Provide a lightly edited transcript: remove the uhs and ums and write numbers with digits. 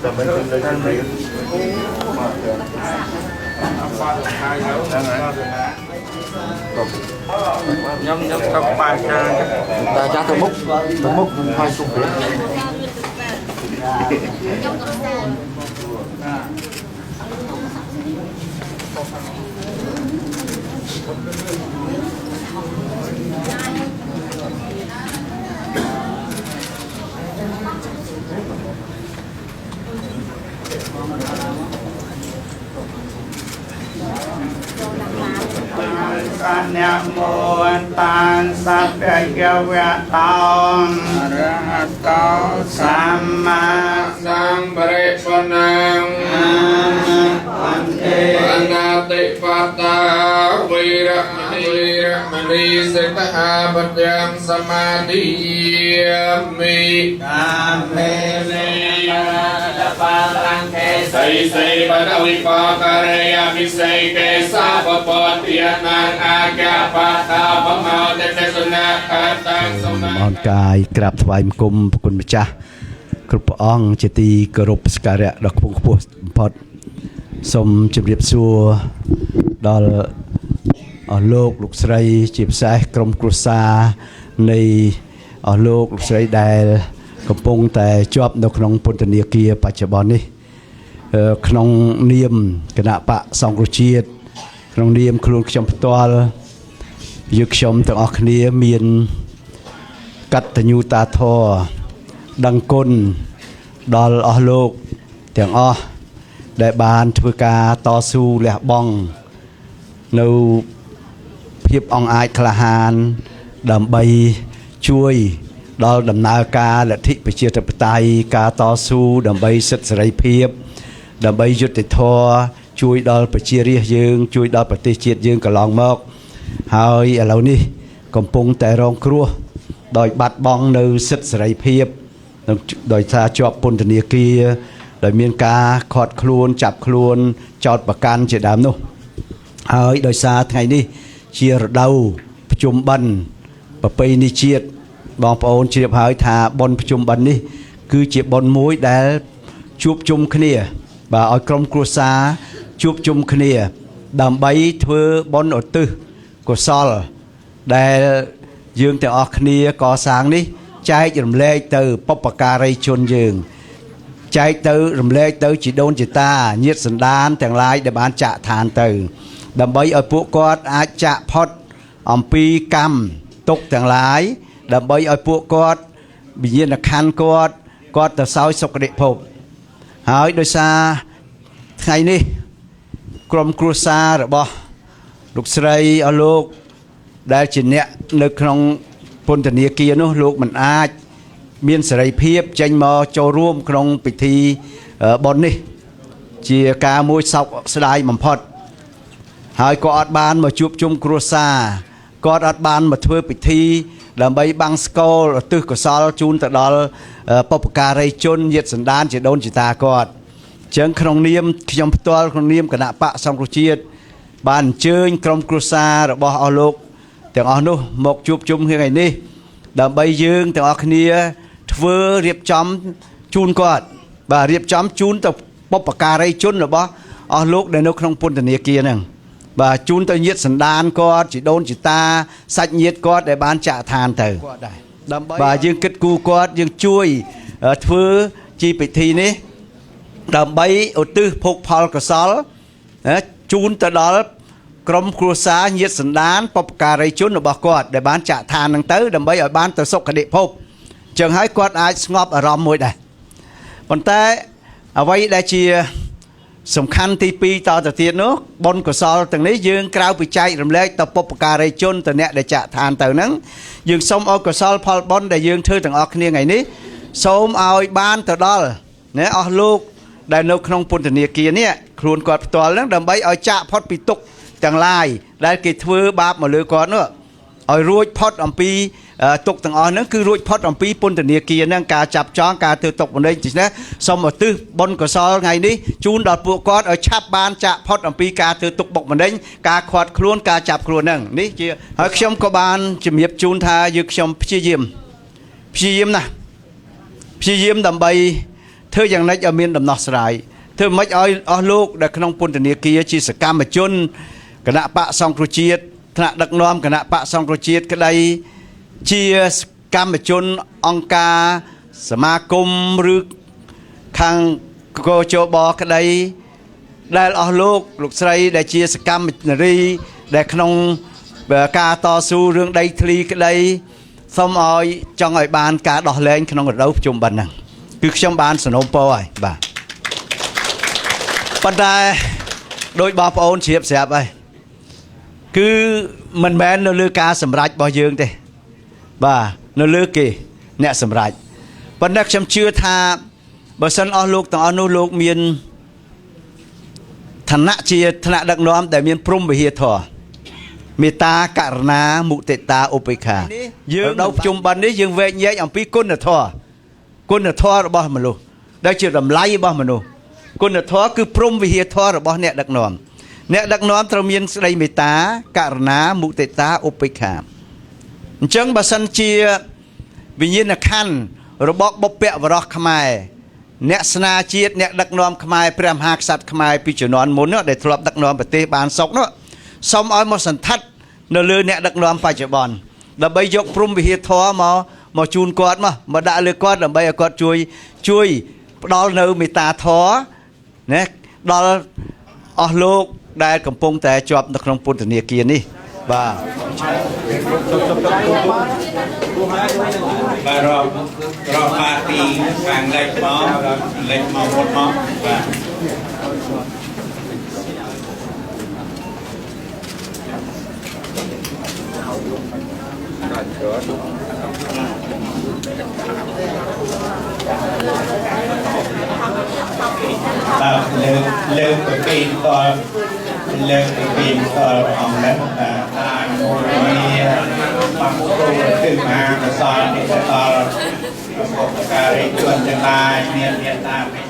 ដើម្បីទៅលើជំរាប ខ្ញុំខ្ញុំទៅបាយចា តាចាស់ទៅមុខទៅមុខខ្ញុំហើយសុំព្រា ខ្ញុំក៏សា នមោតានសព្យវៈតោ អរហតោ សម្មា សម្បរិបណ្ណង អន្ទេ អនាតិបតាវេរមណីរមណីសិក្ខាបទាំងសមាទិយាមិ កាមេ នេ បាលង្កេ សីសីបតវិបាករេយមិសេកេសាបពតិយនាងអាកាបតាបមោតេសនាកតាំងសមា អនកាយក្រាបថ្វាយបង្គំព្រះគុណម្ចាស់គ្រប់ព្រះអង្គជាទីគោរពសក្ការៈដ៏ខ្ពង់ខ្ពស់បំផុតសូមជម្រាបសួរដល់អស់លោកលោកស្រីជាពិសេសក្រុមគ្រួសារនៃអស់លោកលោកស្រីដែលកំពុងតែជាប់នៅក្នុងពន្ធនាគារបច្ចុប្បន្ននេះក្នុងនាមគណៈបកសង្គ្រោះជាតិក្នុងនាមខ្លួនខ្ញុំផ្ទាល់យើងខ្ញុំទាំងអស់គ្នាមានកតញ្ញូតាធម៌ដឹងគុណដល់អស់លោកទាំងអស់ដែលបានធ្វើការតស៊ូលះបង់នៅភាពអង់អាចក្លាហានដើម្បីជួយដល់ដំណើរការលទ្ធិប្រជាធិបតេយ្យការតស៊ូដើម្បីសិទ្ធិសេរីភាពដើម្បីយុត្តិធម៌ជួយដល់ប្រជារាស្ត្រយើងជួយដល់ប្រទេសជាតិយើងកន្លងមកហើយឥឡូវនេះកំពុងតែរងគ្រោះដោយបាត់បង់នៅសិទ្ធិសេរីភាពដោយសារជាប់ពន្ធនាគារដោយមានការឃាត់ខ្លួនចាប់ខ្លួនចោទប្រកាន់ជាដើមនោះហើយដោយសារថ្ងៃនេះជារដូវភ្ជុំបិណ្ឌប្រពៃណីជាតិបងប្អូនជ្រាបហើយថាបុណ្យភ្ជុំបិណ្ឌនេះគឺជាបុណ្យមួយដែលជួបជុំគ្នាបាទឲ្យក្រុមគ្រួសារជួបជុំគ្នាដើម្បីធ្វើបុណ្យឧទ្ទិសកុសលដែលយើងទាំងអស់គ្នាកសាងនេះចែករំលែកទៅបុព្វការីជនយើងចែកទៅរំលែកទៅជីដូនជីតាញាតិសន្តានទាំងឡាយដែលបានចាក់ឋានទៅដើម្បីឲ្យពួកគាត់អាចចាក់ផុតអំពីកម្មទុក្ខទាំងឡាយដើម្បីឲ្យពួកគាត់វិញ្ញាណក្ខន្ធគាត់គាត់ទៅសោយសុគតិភពហើយដោយសារថ្ងៃនេះក្រុមគ្រួសាររបស់លោកស្រីអស់លោកដែលជាអ្នកនៅក្នុងពន្ធនាគារនោះលោកមិនអាចមានសេរីភាពចេញមកចូលរួមក្នុងពិធីបុណ្យនេះជាការមួយសោកស្ដាយបំផុតហើយក៏អត់បានមកជួបជុំគ្រួសារគាត់អត់បានមកធ្វើពិធីដើម្បីបាំងស្កលឧទ្ទិសកុសលជូនទៅដល់បុព្វការីជនញាតិសន្តានជាដូនជាតាគាត់អញ្ចឹងក្នុងនាមខ្ញុំផ្ទាល់ក្នុងនាមគណៈបកសង្គ្រោះជាតិបានអញ្ជើញក្រុមគ្រួសាររបស់អស់លោកទាំងអស់នោះមកជួបជុំគ្នាថ្ងៃនេះដើម្បីយើងទាំងអស់គ្នាធ្វើរៀបចំជូនគាត់បាទរៀបចំជូនទៅបុព្វការីជនរបស់អស់លោកដែលនៅក្នុងពន្ធនាគារហ្នឹងបាទជូនទៅញាតិសន្តានគាត់ជីដូនជីតាសាច់ញាតិគាត់ដែលបានចាក់ឋានទៅបាទយើងគិតគូរគាត់យើងជួយធ្វើជាពិធីនេះដើម្បីឧទ្ទិសភោគផលកុសលជូនទៅដល់ក្រុមគ្រួសារញាតិសន្តានបុព្វការីជនរបស់គាត់ដែលបានចាក់ឋានហ្នឹងទៅដើម្បីឲ្យបានទៅសុគតិភពចឹងហើយគាត់អាចស្ងប់អារម្មណ៍មួយដែរប៉ុន្តែអ្វីដែលជាសំខាន់ទី2តទៅទៀតនោះបុណ្យកុសលទាំងនេះយើងក្រៅពីចែករំលែកទៅបុព្វការីជនទៅអ្នកដែលចាក់ឋានទៅហ្នឹងយើងសូមឲ្យកុសលផលបុណ្យដែលយើងធ្វើទាំងអស់គ្នាថ្ងៃនេះសូមឲ្យបានទៅដល់ណាអស់លោកដែលនៅក្នុងពន្ធនាគារនេះខ្លួនគាត់ផ្ទាល់ហ្នឹងដើម្បីឲ្យចាក់ផុតពីទុក្ខទាំងឡាយដែលគេធ្វើបាបមកលើគាត់នោះឲ្យរួចផុតអំពី ទុកទាំងអស់ហ្នឹងគឺរួចផុតអំពីពន្ធនាគារហ្នឹងការចាប់ចងការធ្វើទុកបុកម្នេញដូច្នេះសូមឧទ្ទិសបុណ្យកុសលថ្ងៃនេះជូនដល់ពួកគាត់ឲ្យឆាប់បានចាក់ផុតអំពីការធ្វើទុកបុកម្នេញការខាត់ខ្លួនការចាប់ខ្លួនហ្នឹងនេះជាហើយខ្ញុំក៏បានជំរាបជូនថាយើងខ្ញុំព្យាយាមព្យាយាមណាស់ព្យាយាមដើម្បីធ្វើយ៉ាងណេចឲ្យមានដំណោះស្រាយធ្វើម៉េចឲ្យអស់លោកដែលក្នុងពន្ធនាគារជាសកម្មជនគណៈបកសង្គ្រោះជាតិថ្នាក់ដឹកនាំគណៈបកសង្គ្រោះជាតិក្តីជាសកម្មជនអង្គការសមាគមឬខាងកោជបក្តីដែលអស់លោកលោកស្រីដែលជាសកម្មនារីដែលក្នុងការតស៊ូរឿងដីធ្លីក្តីសូមឲ្យចង់ឲ្យបានការដោះលែងក្នុងរដូវភ្ជុំបិណ្ឌហ្នឹងគឺខ្ញុំបានสนូមពរហើយបាទប៉ុន្តែដោយបងប្អូនជ្រាបស្រាប់ហើយគឺមិនមែននៅលើការសម្រេចរបស់យើងទេបាទនៅលើគេអ្នកសម្រេចប៉ុន្តែខ្ញុំជឿថាបើសិនអស់លោកទាំងអស់នោះលោកមានឋានៈជាថ្នាក់ដឹកនាំដែលមានព្រំវិហារធម៌មេត្តាករុណាមុទិតាឧបេក្ខាយើងនៅភ្ជុំបិណ្ឌនេះយើងវែកញែកអំពីគុណធម៌គុណធម៌របស់មនុស្សដែលជាតម្លៃរបស់មនុស្សគុណធម៌គឺព្រំវិហារធម៌របស់អ្នកដឹកនាំអ្នកដឹកនាំត្រូវមានស្ដីមេត្តាករុណាមុទិតាឧបេក្ខាអញ្ចឹងបើសិនជាវិញ្ញាណក្ខន្ធរបស់បុព្វបុរសខ្មែរអ្នកស្នាជាតិអ្នកដឹកនាំខ្មែរព្រះមហាក្សត្រខ្មែរពីជំនាន់មុននោះដែលធ្លាប់ដឹកនាំប្រទេសបានសុខនោះសូមឲ្យមកសន្ធិដ្ឋនៅលើអ្នកដឹកនាំបច្ចុប្បន្នដើម្បីយកព្រំវិហារធម៌មកជូនគាត់មកដាក់លើគាត់ដើម្បីឲ្យគាត់ជួយផ្ដល់នៅមេត្តាធម៌ណាដល់អស់លោកដែលកំពុងតែជាប់នៅក្នុងពន្ធនាគារនេះបាទ បាទរកបាទីខាងលេខមកលេខមកមុនមកបាទបាទលើកទៅពីតលើកទៅពីតអង្គនេះបាទតាមមួយបាំគូគឺមហាកុសលនិតតលបុព្វការីជនទាំងឡាយមានមេត្តាបិ